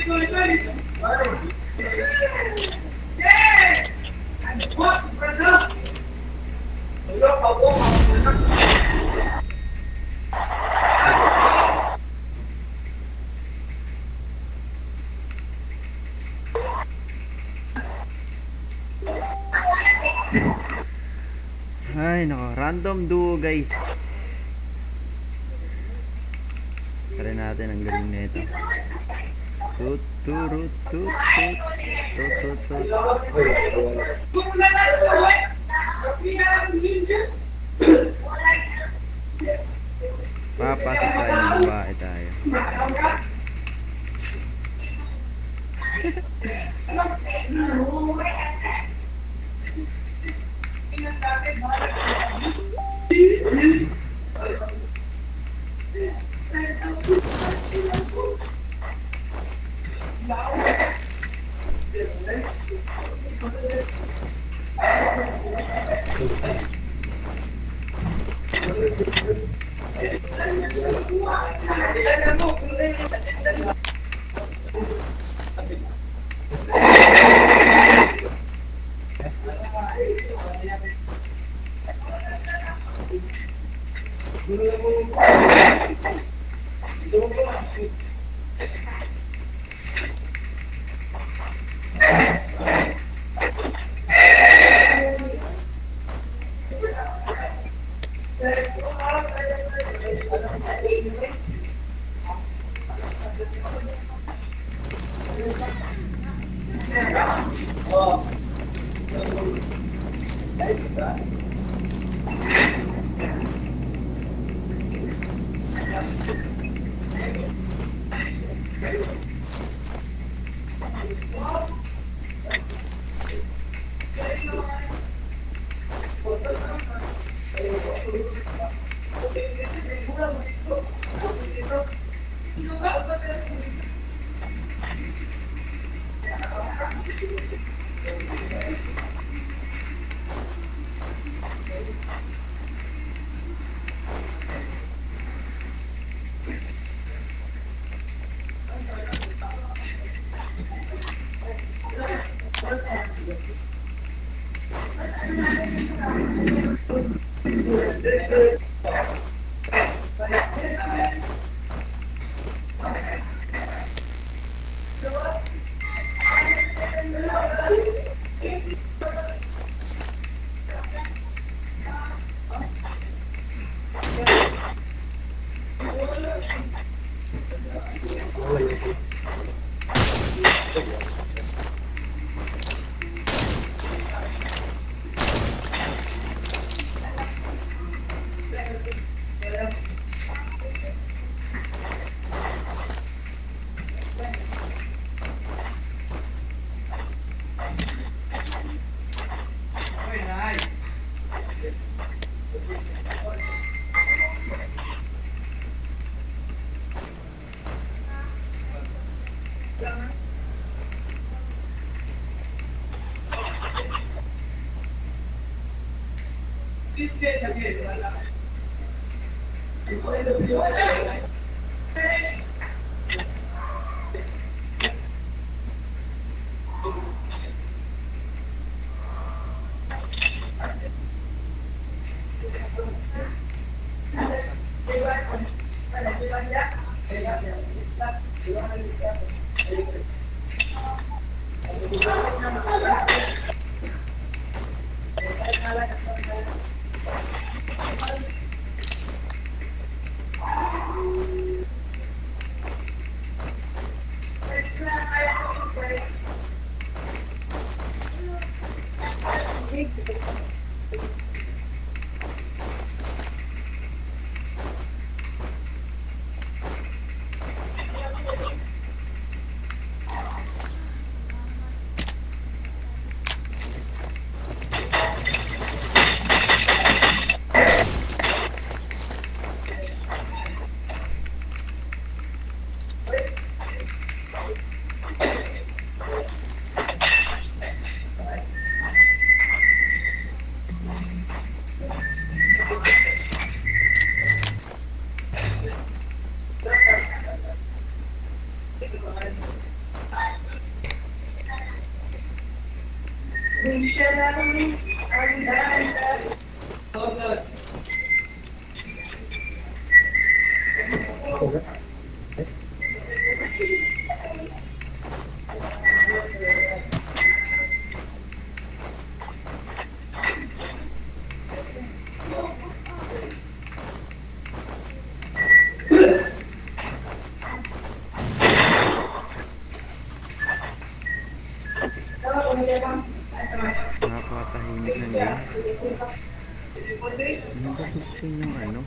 Ay, nako. Random duo, guys. Try natin ang galing na ito. Tut, turu, tut, tut, tut, tut, tut. Papasok tayo ng babae tayo. Nakakatahimik ng game. Ano ba gusto niyong ano?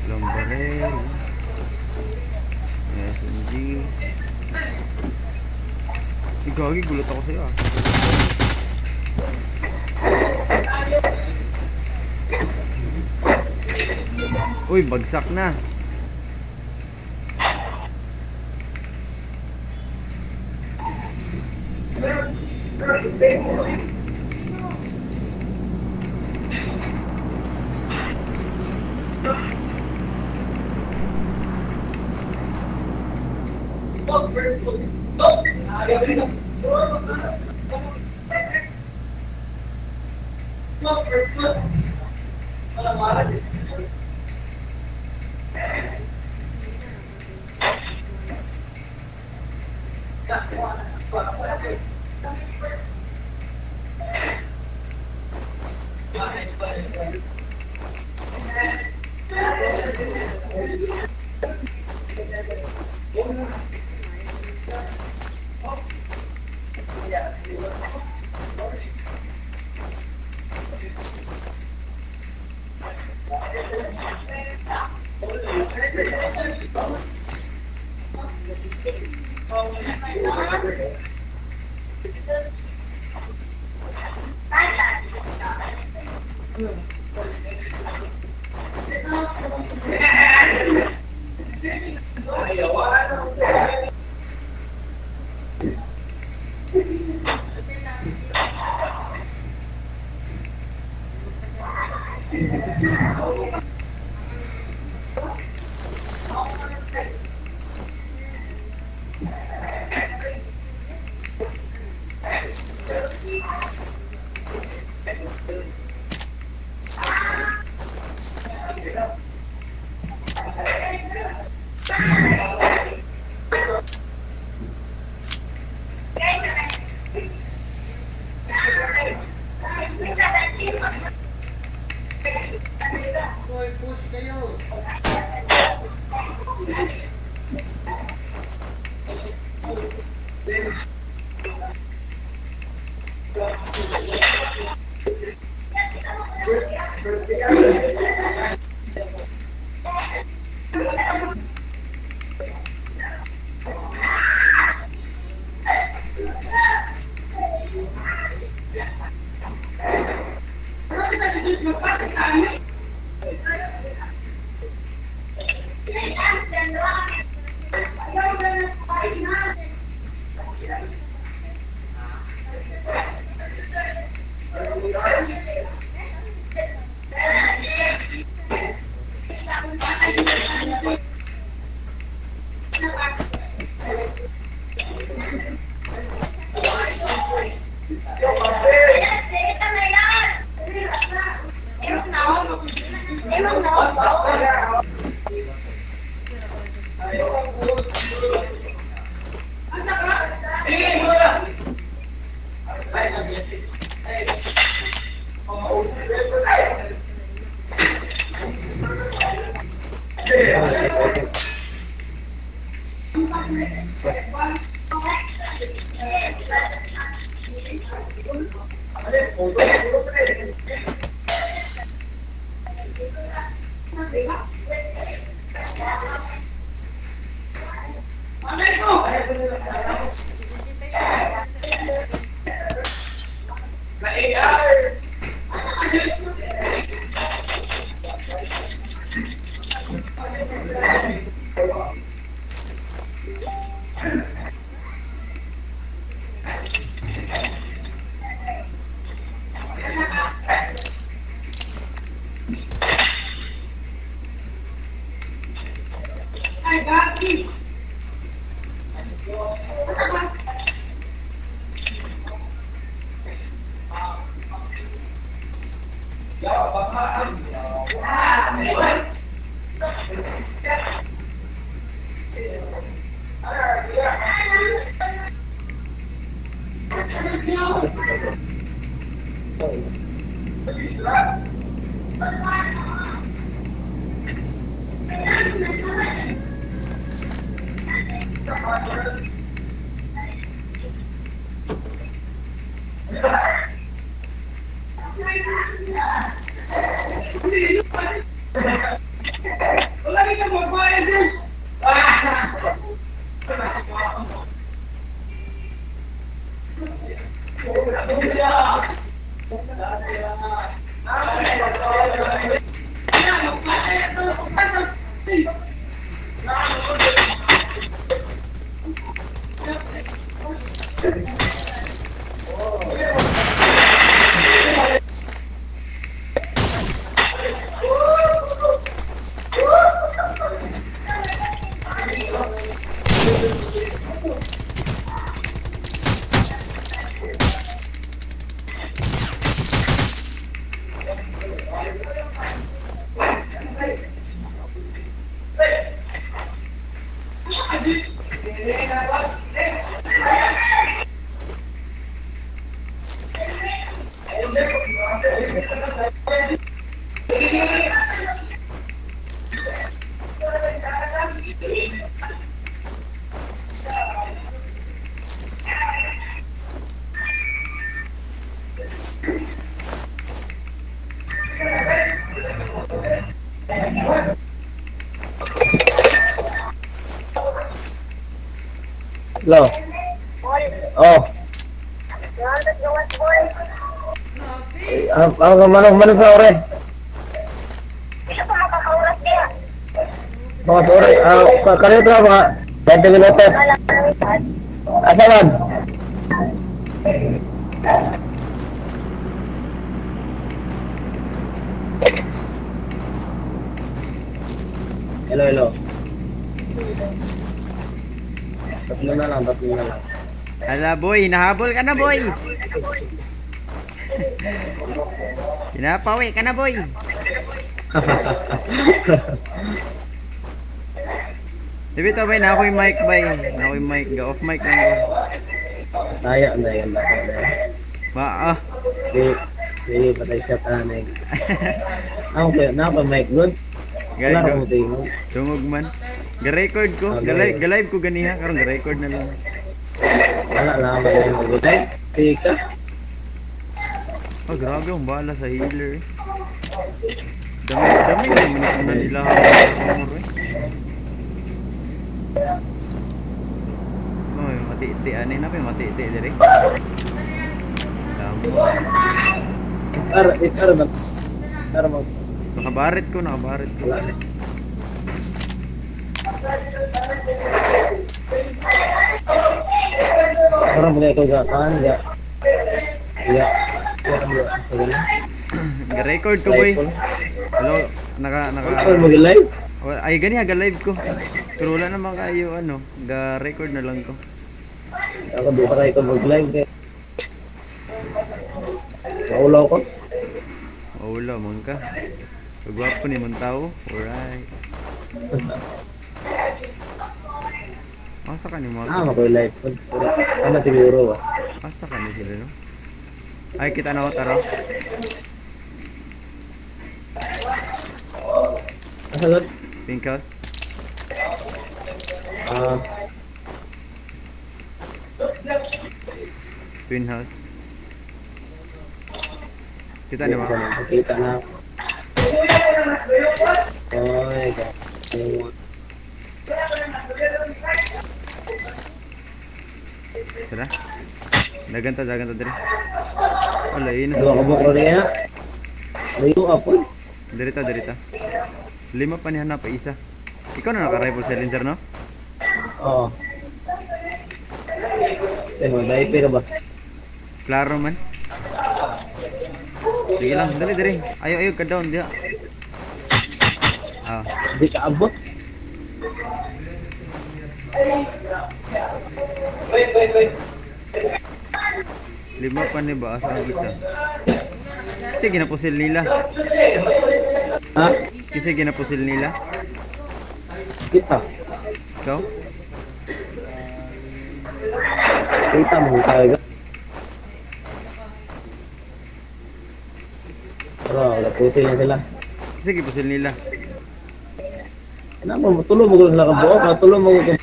Walang barel. SMG. Ay, gagi, gulat ako sa'yo ah. Uy, bagsak na. Hoy, push kayo. Hello. Oh. Eh, ah, manong manong sa ore. Mga sa ore. Ah, kanito na mga 20 minutos. Asa man? Hello, hello. Tatlo na lang, tatlo na lang. Hala boy, nahabol ka na boy. Pinapawi ka na boy. Dibi to bay, na ako'y mic bay. Na ako'y mic, ga off mic lang ko. Tayo, na yan, na yan. Ba ah. Di, di, patay siya tanay. Ako kayo, napa mic good? Gay Wala go. ka mo tingog. Tungog man. Ga-record ko, Ah, ga-live, gay. ga-live ko ganiha karon ga-record na lang. Wala lang, wala yung good. Tika. Oh, grabe ang bala sa healer. Eh. Dami, dami naman ito na nila armor eh. Oh, mati-ti ani na pa mati-ti dire. Tama. Ar, ar, man. Ar, mo. Nakabarit ko, nakabarit ko. Wala. Parang bagay ko gakan, ga. Ga. Ga, ga. Ga-record ko boy. Hello, naka naka Ano mo live? Ay gani ga live ko. Pero wala naman kayo ano, ga-record na lang ko. Ako di pa kayo ko mag-live kay. Maulaw ko. Oh, wala man ka. Pagwapo ni man tao. Alright. Asa ka ni mga Ah, makoy live. Ano siguro ba? Asa ka ni sila no? Ay kita na ko tara. Asa god? Pink out. Ah, Twin house. Kita ni ba? Kita na. Oy, God. Tara. Daganta, daganta dire. Wala yun. Dua ka buok niya. Layo apon. Dirita, dirita. Lima pa niya na pa isa. Ikaw na naka-rifle silencer no? Oo. Eh, mag-IP ka ba? Klaro man. Sige lang, dali dali. Ayo ayo ka down diha. Ah, Di ka abot. Lima pa ni ba asa ang isa? Kasi ginapusil nila. Ha? Kasi ginapusil nila. Kita. Ikaw? Kita mo talaga. Pero, wala na sila. Kasi gipusil nila. Ano mo, tulo mo sila kabuok, tulo mo ko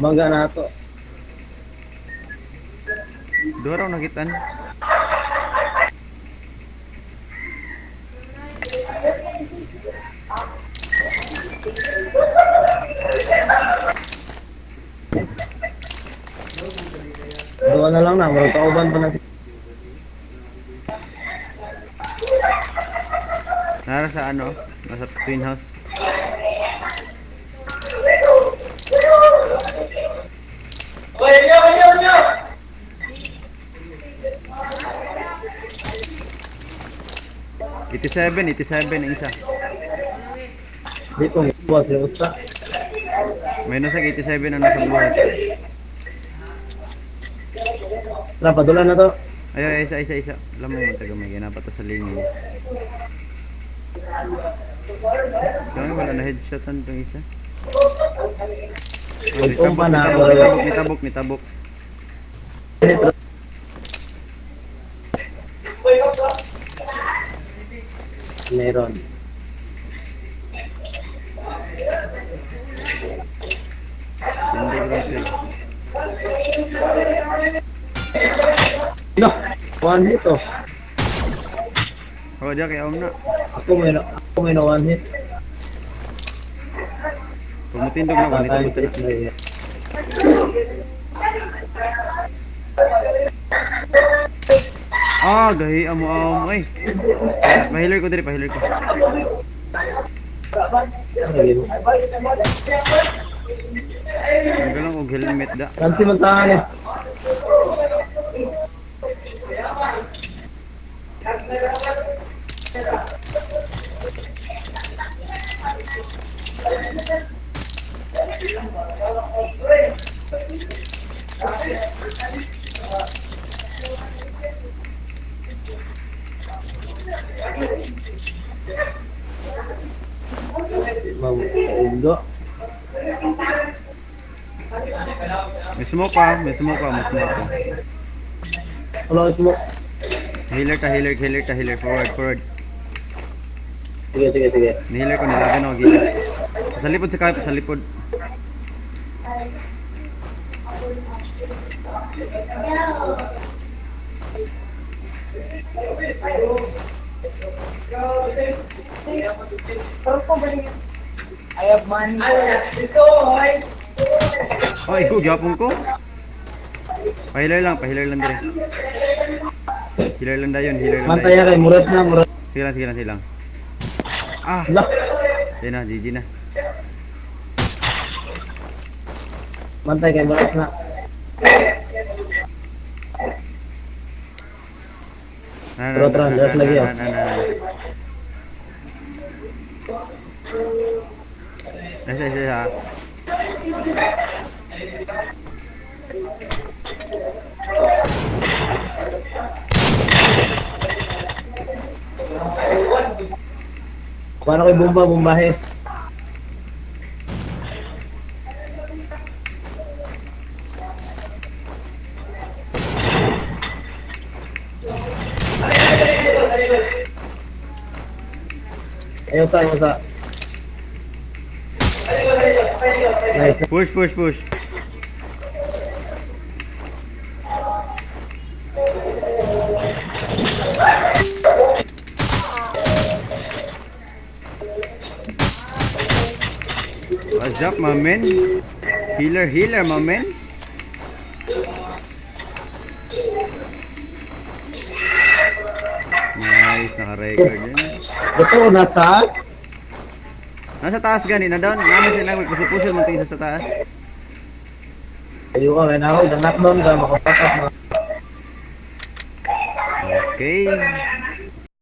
Bangga na ato. Duha raw nakitaan. Duha na lang na, murag kauban pa na. Nara sa ano? Nasa twin house. 87, 87 ang isa. Dito, buwas yung usa. Minus sa 87 ang nasa buwas. Tara, padulan na to. Ay, ay, isa, isa, isa. Alam mo, taga may ginapat sa lingin. Kaya wala na headshot ang itong isa. Oh, Mag-umpa na ako. nitabok, nitabok, nitabok, nitabok. Meron. Hindi ko lang siya. No, one hit oh. Oh, diya kay Om na. Ako may na one hit. Pag mutindog na ko, Patay, nitabok na. na. Ah, gahi amo amo ay. Pahiler ko diri, pahiler ko. Ang galang og helmet da. Nanti man tahan eh. Maugo. May smoke pa, may smoke pa, may smoke pa. Wala ko smoke. Healer ta, healer, healer ta, healer. Forward, forward. Sige, sige, sige. Ni-healer ko, nilaban ako healer. Sa likod sa kaya, sa likod. I have money. Oh, igo, gyapon ko. Pahiler lang dire. Healer lang dayon, healer lang Mantaya dayon. kay murat na, murat. Sige lang, sige lang, sige lang. Ah, Lah, yun na, GG na. mantay kay murat na. Na, na, Tara, tara, na, last na, lagi, na, ah. na, na, na. Isa, isa, isa. Kuha na ko'y bomba, bombahe. Ayaw sa, ayaw sa. Nice. Push, push, push. What's up, my man? Healer, healer, my man. Nice, naka-record yun. Ito, nasa. Nasa taas gani, na down. Naman siya nagpusil pusil man isa sa taas. Ayaw ka, kaya na ako, knockdown ka, makapakat. Okay.